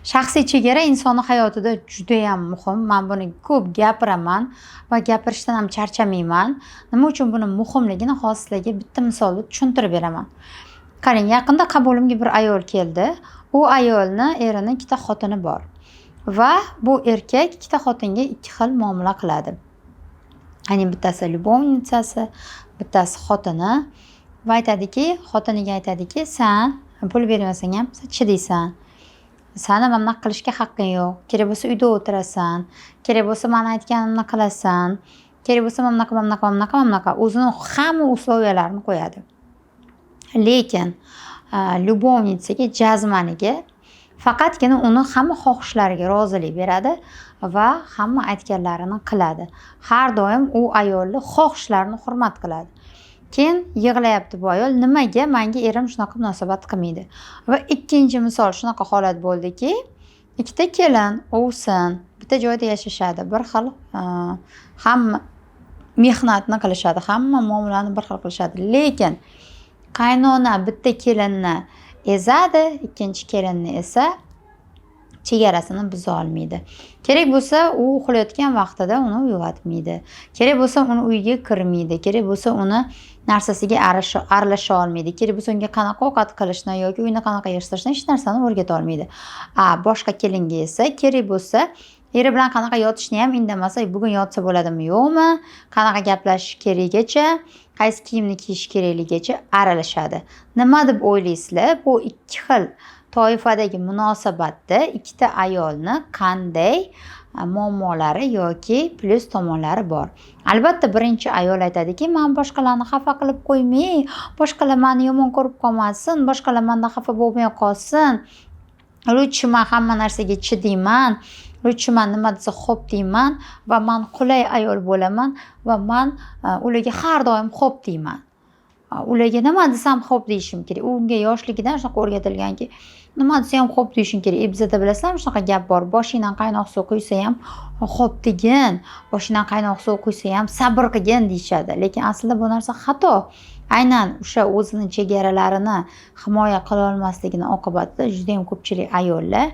Shaxsiy chegara insonni hayotida judayam muhim. Man buni ko'p gapiraman va gapirishdan ham charchamayman. Nima uchun buni muhimligini hozir sizlarga bitta misolda tushuntirib beraman. Qarang, yaqinda qabulimga bir ayol keldi. U ayolni erini ikkita xotini bor va bu erkak ikkita xotinga ikki xil muomala qiladi. Ya'ni bittasi любовница si, bittasi xotini va aytadiki, xotiniga aytadiki: "San pul bermasang ham, san chidaysan. Sani mana bunaqa qilishga haqqing yo'q. Kerak bo'lsa, uyda o'tirasan. Kerak bo'lsa, mani aytganimni qilasan. Kerak bo'lsa, mana bunaqa, mana bunaqa, mana bunaqa, mana bunaqa." O'zini hamma условия larini qo'yadi. Lekin любовница ga, jazmaniga faqatgina uni hamma xohishlariga rozilik beradi va hamma aytganlarini qiladi. Har doim u ayolni xohishlarini hurmat qiladi. Keyin yig'layapti bu ayol: nimaga manga erim shunaqa munosabat qilmaydi? Va ikkinchi misol, shunaqa holat bo'ldiki, ikkita kelin, ovsin, bitta joyda yashashadi, bir xil hamma mehnatni qilishadi, hamma muomalani bir xil qilishadi. Lekin qaynona bitta kelinni ezadi, ikkinchi kelinni esa chegarasini buza olmaydi. Kerak bo'lsa, u uxlayotgan vaqtida uni uyg'otmaydi. Kerak bo'lsa, uni uyiga kirmaydi. Kerak bo'lsa, uni narsasiga aralasha olmaydi. Kerak bo'lsa, unga qanaqa ovqat qilishni yoki uyni qanaqa yig'ishtirishni, hech narsani o'rgata olmaydi. A boshqa kelinga esa kerak bo'lsa, eri bilan qanaqa yotishni ham indamasa, bugun yotsa bo'ladimi, yo'qmi, qanaqa gaplashish keragicha, qaysi kiyimni kiyish kerakligicha aralashadi. Nima deb o'ylaysizlar, bu ikki xil toifadagi munosabatda ikkita ayolni qanday muammolari yoki plyus tomonlari bor? Albatta, birinchi ayol aytadiki: "Man boshqalarni xafa qilib qo'ymay, boshqalar mani yomon ko'rib qolmasin, boshqalar mandan xafa bo'lmay qolsin, лучше man hamma narsaga chidayman, лучше man nima desa, xo'p deyman va man qulay ayol bo'laman va man ularga har doim xo'p deyman, ularga nima desam, xo'p deyishim kerak." Unga yoshligidan shunaqa o'rgatilganki, nima desa ham, xo'p deyishing kerak. E bizada, bilasizlarmi, shunaqa gap bor: "Boshingdan qaynoq suv quysa ham, xo'p degin, boshingdan qaynoq suv quysa ham, sabr qilgin", deyishadi. Lekin aslida bu narsa xato. Aynan o'sha o'zini chegaralarini himoya qilolmasligini oqibatida judayam ko'pchilik ayollar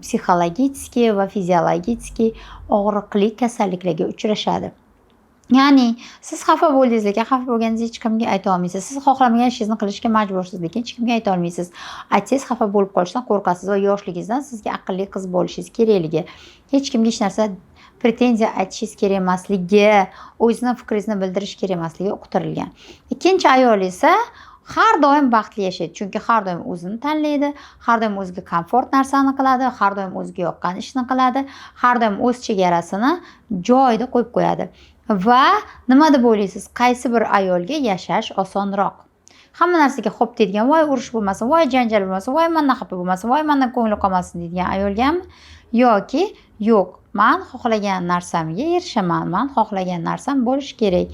psixologический va fiziologический og'riqli kasalliklarga uchrashadi. Ya'ni siz xafa bo'ldingiz, lekin xafa bo'lganingizni hech kimga ayta olmaysiz. Siz xohlamagan ishingizni qilishga majbursiz, lekin hech kimga ayta olmaysiz. Aytsangiz, xafa bo'lib qolishdan qo'rqasiz va yoshligingizdan sizga aqlli qiz bo'lishingiz kerakligi, hech kimga hech narsa pretenziya aytishingiz kerak emasligi, o'zizni fikringizni bildirish kerak emasligi uqtirilgan. Ikkinchi ayol esa har doim baxtli yashaydi, chunki har doim o'zini tanlaydi, har doim o'ziga komfort narsani qiladi, har doim o'ziga yoqqan ishni qiladi, har doim o'z chegarasini joyida qo'yib qo'yadi. Va nima deb o'ylaysiz, qaysi bir ayolga yashash osonroq? Hamma narsaga xo'p deydigan, voy, urush bo'lmasin, voy, janjal bo'lmasin, voy, mandan xafa bo'lmasin, voy, mandan ko'ngli qolmasin deydigan ayolgami yoki yo'q, man xohlagan narsamga erishaman, man xohlagan narsam bo'lishi kerak,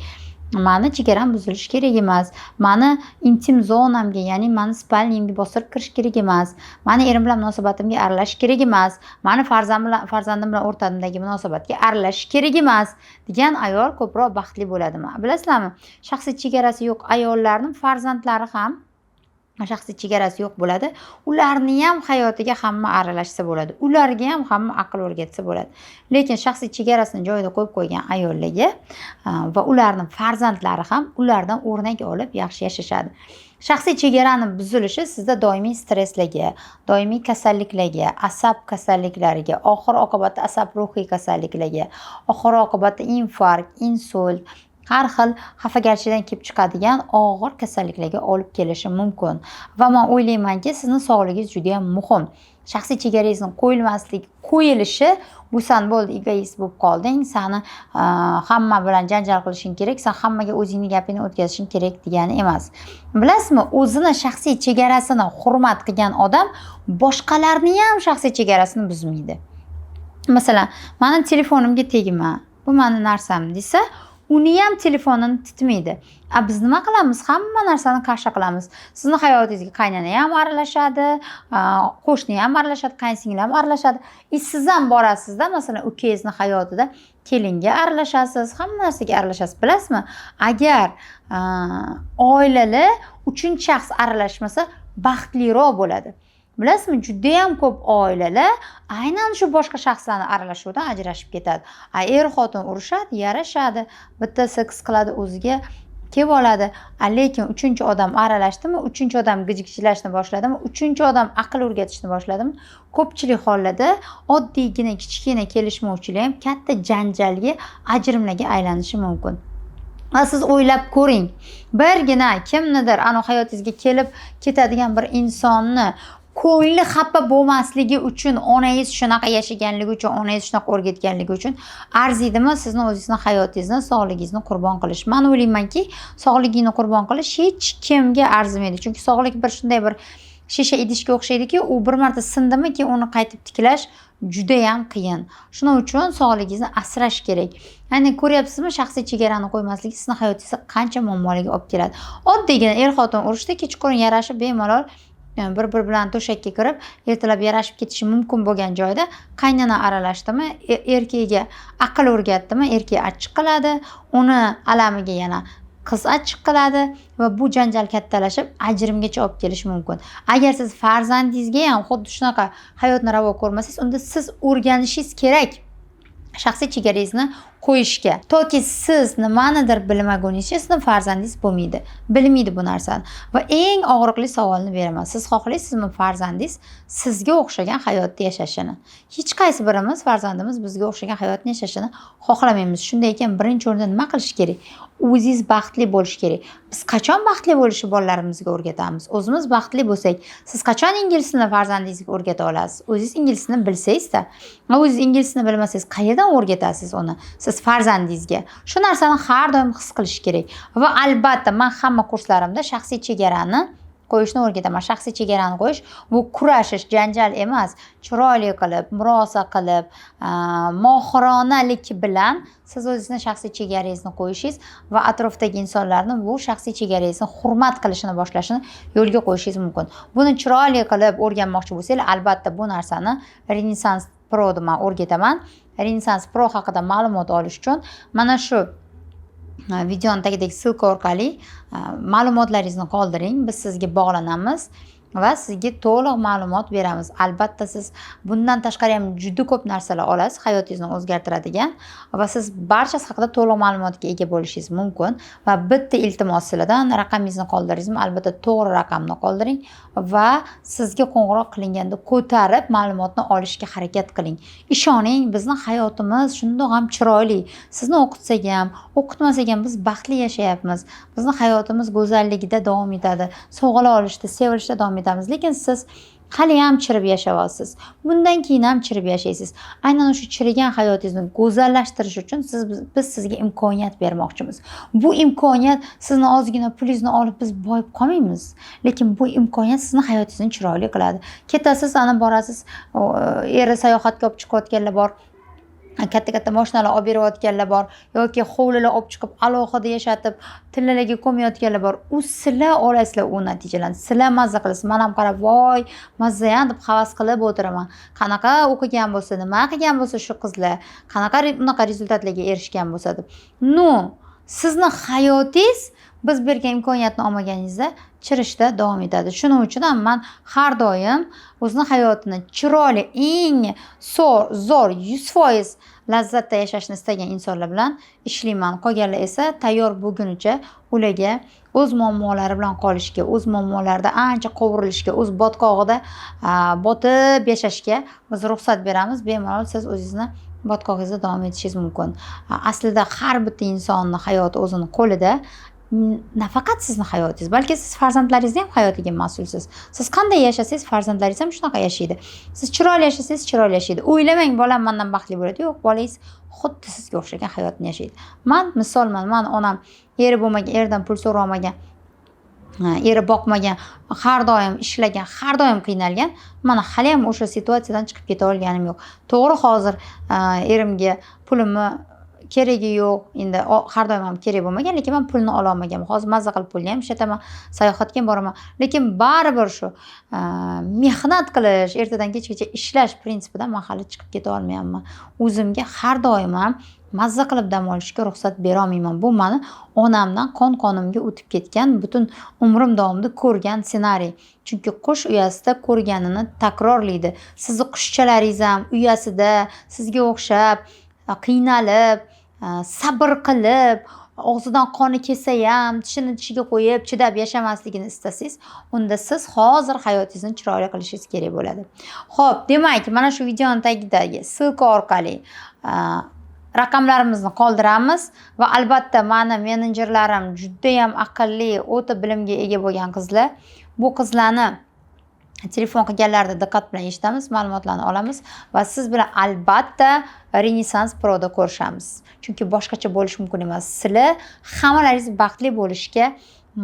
mani chegaram buzilishi kerak emas, mani intim zonamga, ya'ni mani спальня mga bostirib kirish kerak emas, mani erim bilan munosabatimga aralashish kerak emas, mani farzandim bilan o'rtamdagi munosabatga aralashish kerak emas degan ayol ko'proq baxtli bo'ladimi? Bilasizlarmi, shaxsiy chegarasi yo'q ayollarni farzandlari ham shaxsiy chegarasi yo'q bo'ladi. Ularni ham hayotiga hamma aralashsa bo'ladi, ularga ham hamma aql o'rgatsa bo'ladi. Lekin shaxsiy chegarasini joyida qo'yib qo'ygan ayollarga va ularni farzandlari ham ulardan o'rnak olib, yaxshi yashashadi. Shaxsiy chegarani buzilishi sizda doimiy stresslarga, doimiy kasalliklarga, asab kasalliklariga, oxir oqibatda asab ruhiy kasalliklarga, oxir oqibatda infarkt, insult, har xil xafagarchilikdan kelib chiqadigan og'ir kasalliklarga olib kelishi mumkin. Va man o'ylaymanki, sizni sog'ligingiz judayam muhim. Shaxsiy chegarangizni qo'yilmaslik, qo'yilishi bu san bo'ldi, egoist bo'lib qolding, sani hamma bilan janjal qilishing kerak, san hammaga o'zingni gapingni o'tkazishing kerak degani emas. Bilasizmi, o'zini shaxsiy chegarasini hurmat qilgan odam boshqalarni ham shaxsiy chegarasini buzmaydi. Masalan, "Mani telefonimga tegma, bu mani narsam", desa, uni ham telefonini titmaydi. A biz nima qilamiz? Hamma narsani kasha qilamiz. Sizni hayotingizga qaynona ham aralashadi, qo'shni ham aralashadi, qaynsingil ham aralashadi и siz ham borasizda, masalan, ukangizni hayotida kelinga aralashasiz, hamma narsaga aralashasiz. Bilasizmi, agar oilada uchinchi shaxs aralashmasa, baxtliroq bo'ladi. Bilasizmi, judayam ko'p oilalar aynan shu boshqa shaxslarni aralashuvidan ajrashib ketadi. A er xotin urushadi, yarashadi, bitta seks qiladi, o'ziga kelib oladi. A lekin uchinchi odam aralashdimi, uchinchi odam gijgijlashni boshladimi, uchinchi odam aql o'rgatishni boshladimi, ko'pchilik hollarda oddiygina kichkina kelishmovchilik ham katta janjalga, ajrimlarga aylanishi mumkin. Va siz o'ylab ko'ring, birgina kimnidir anavi hayotingizga kelib ketadigan bir insonni ko'ngli xafa bo'lmasligi uchun, onangiz shunaqa yashaganligi uchun, onangiz shunaqa o'rgatganligi uchun arziydimi sizni o'zingizni hayotingizni, sog'ligingizni qurbon qilish? Man o'ylaymanki, sog'ligingni qurbon qilish hech kimga arzimaydi. Chunki sog'lik bir shunday bir shisha idishga o'xshaydiki, u bir marta sindimi, keyin uni qaytib tiklash judayam qiyin. Shuning uchun sog'ligingizni asrash kerak. Ya'ni ko'ryapsizmi, shaxsiy chegarani qo'ymaslik sizni hayotingizda qancha muammolarga olib keladi. Oddiygina er xotin urushda, kechqurun yarashib, bemalol bir biri bilan to'shakka kirib, ertalab yarashib ketishi mumkin bo'lgan joyda qaynona aralashdimi, erkagiga aql o'rgatdimi, erkak achchiq qiladi, uni alamiga yana qiz achchiq qiladi va bu janjal kattalashib ajrimgacha olib kelishi mumkin. Agar siz farzandingizga ham xuddi shunaqa hayotni ravo ko'rmasangiz, unda siz o'rganishingiz kerak shaxsiy chegarangizni qo'yishga. Toki siz nimanidir bilmaguningizcha sizni farzandingiz bo'lmaydi, bilmaydi bu narsani. Va eng og'riqli savolni beraman: siz xohlaysizmi farzandingiz sizga o'xshagan hayotda yashashini? Hech qaysi birimiz farzandimiz bizga o'xshagan hayotni yashashini xohlamaymiz. Shunday ekan, birinchi o'rinda nima qilish kerak? O'zingiz baxtli bo'lish kerak. Biz qachon baxtli bo'lishni bolalarimizga o'rgatamiz? O'zimiz baxtli bo'lsak. Siz qachon ingliz tilini farzandingizga o'rgata olasiz? O'zingiz ingliz tilini bilsangizda. O'zingiz ingliz tilini bilmasangiz, qayerdan o'rgatasiz uni siz farzandingizga? Shu narsani har doim his qilish kerak. Va albatta man hamma kurslarimda shaxsiy chegarani qo'yishni o'rgataman. Shaxsiy chegarani qo'yish bu kurashish, janjal emas. Chiroyli qilib, murosa qilib, mohironalik bilan siz o'zingizni shaxsiy chegarangizni qo'yishingiz va atrofdagi insonlarni bu shaxsiy chegarangizni hurmat qilishini boshlashini yo'lga qo'yishingiz mumkin. Buni chiroyli qilib o'rganmoqchi bo'lsanglar, albatta bu narsani Renessans Proda man o'rgataman. Renessans Pro haqida ma'lumot olish uchun mana shu videoni tagidagi ссылка orqali ma'lumotlaringizni qoldiring. Biz sizga bog'lanamiz va sizga to'liq ma'lumot beramiz. Albatta siz bundan tashqari ham juda ko'p narsalar olasiz, hayotingizni o'zgartiradigan, va siz barchasi haqida to'liq ma'lumotga ega bo'lishingiz mumkin. Va bitta iltimos sizlardan: raqamingizni qoldiringizmi, albatta to'g'ri raqamni qoldiring va sizga qo'ng'iroq qilinganda ko'tarib ma'lumotni olishga harakat qiling. Ishoning, bizni hayotimiz shundoq ham chiroyli. Sizni o'qitsak ham, o'qitmasak ham biz baxtli yashayapmiz. Bizni hayotimiz go'zalligida davom etadi. Sovg'alar olishda, sevilishda davom etamiz. Lekin siz haliyam chirib yashayapsiz. Bundan keyin ham chirib yashaysiz. Aynan o'sha chirigan hayotingizni go'zallashtirish uchun biz sizga imkoniyat bermoqchimiz. Bu imkoniyat sizni ozgina pulingizni olib biz boyib qolmaymiz. Lekin bu imkoniyat sizni hayotingizni chiroyli qiladi. Ketasiz, ana borasiz, eri sayohatga olib chiqayotganlar bor. Katta-katta mashinalar olib berayotganlar bor yoki hovlilar olib chiqib alohida yashatib, tillalarga ko'mayotganlar bor. U sizlar olasizlar u natijalarni. Sizlar mazza qilasiz. Man ham qarab, voy, mazza deb havas qilib o'tiraman. Qanaqa o'qigan bo'lsa, nima qilgan bo'lsa shu qizlar, qanaqa bunaqa результат larga erishgan bo'lsa deb. Но, sizni hayotingiz biz bergan imkoniyatni olmaganingizda chirishda davom etadi. Shuning uchun ham man har doim o'zini hayotini chiroyli, eng zo'r 100% lazzatda yashashni istagan insonlar bilan ishlayman. Qolganlar esa tayyor bo'lgunicha ularga o'z muammolari bilan qolishga, o'z muammolarida ancha qovurilishga, o'z botqog'ida botib yashashga biz ruxsat beramiz. Bemalol siz o'zingizni botqog'ingizda davom etishingiz mumkin. Aslida har bitta insonni hayoti o'zini qo'lida. Nafaqat sizni hayotingiz, balki siz farzandlaringizni ham hayotiga mas'ulsiz. Siz qanday yashasangiz, farzandlaringiz ham shunaqa yashaydi. Siz chiroyli yashasangiz, chiroyli yashaydi. O'ylamang, bolam mandan baxtli bo'ladi. Yo'q, bolangiz xuddi sizga o'xshagan hayotni yashaydi. Man misolman. Mani onam eri bo'lmagan, eridan pul so'ramagan, eri boqmagan, har doim ishlagan, har doim qiynalgan. Mana haliyam o'sha situatsiyadan chiqib keta olganim yo'q. To'g'ri, hozir erimga pulimni keragi yo'q. Endi har doim ham kerak bo'lmagan, lekin man pulni ololmaganman. Hozir mazza qilib pulni ham ishlataman, sayohatga ham boraman. Lekin baribir shu mehnat qilish, ertadan kechgacha ishlash prinsipidan man hali chiqib keta olmayapman. O'zimga har doim ham Mazza qilib dam olishga ruxsat berolmayman. Bu mani onamdan qon qonimga o'tib ketgan, butun umrim davomida ko'rgan ssenariy. Chunki qush uyasida ko'rganini takrorlaydi. Sizni qushchalaringiz ham uyasida sizga o'xshab qiynalib, sabr qilib, og'zidan qoni kelsa ham tishini tishiga qo'yib chidab yashamasligini istasangiz, unda siz hozir hayotingizni chiroyli qilishingiz kerak bo'ladi. Ho'p, demak, mana shu videoni tagidagi ссылка orqali raqamlarimizni qoldiramiz va albatta mani menejerlarim judayam aqlli, o'ta bilimga ega bo'lgan qizlar. Bu qizlarni telefon qilganlarida diqqat bilan eshitamiz, ma'lumotlarni olamiz va siz bilan albatta Renessans Proda ko'rishamiz. Chunki boshqacha bo'lishi mumkin emas. Sizlar hammalaringiz baxtli bo'lishga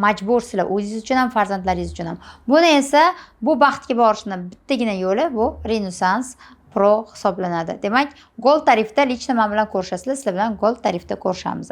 majbursizlar, o'zingiz uchun ham, farzandlaringiz uchun ham. Buni esa, bu baxtga borishni bittagina yo'li bu Renessans Pro hisoblanadi. Demak, Gold tarifda лично man bilan ko'rishasizlar, sizlar bilan Gold tarifda ko'rishamiz.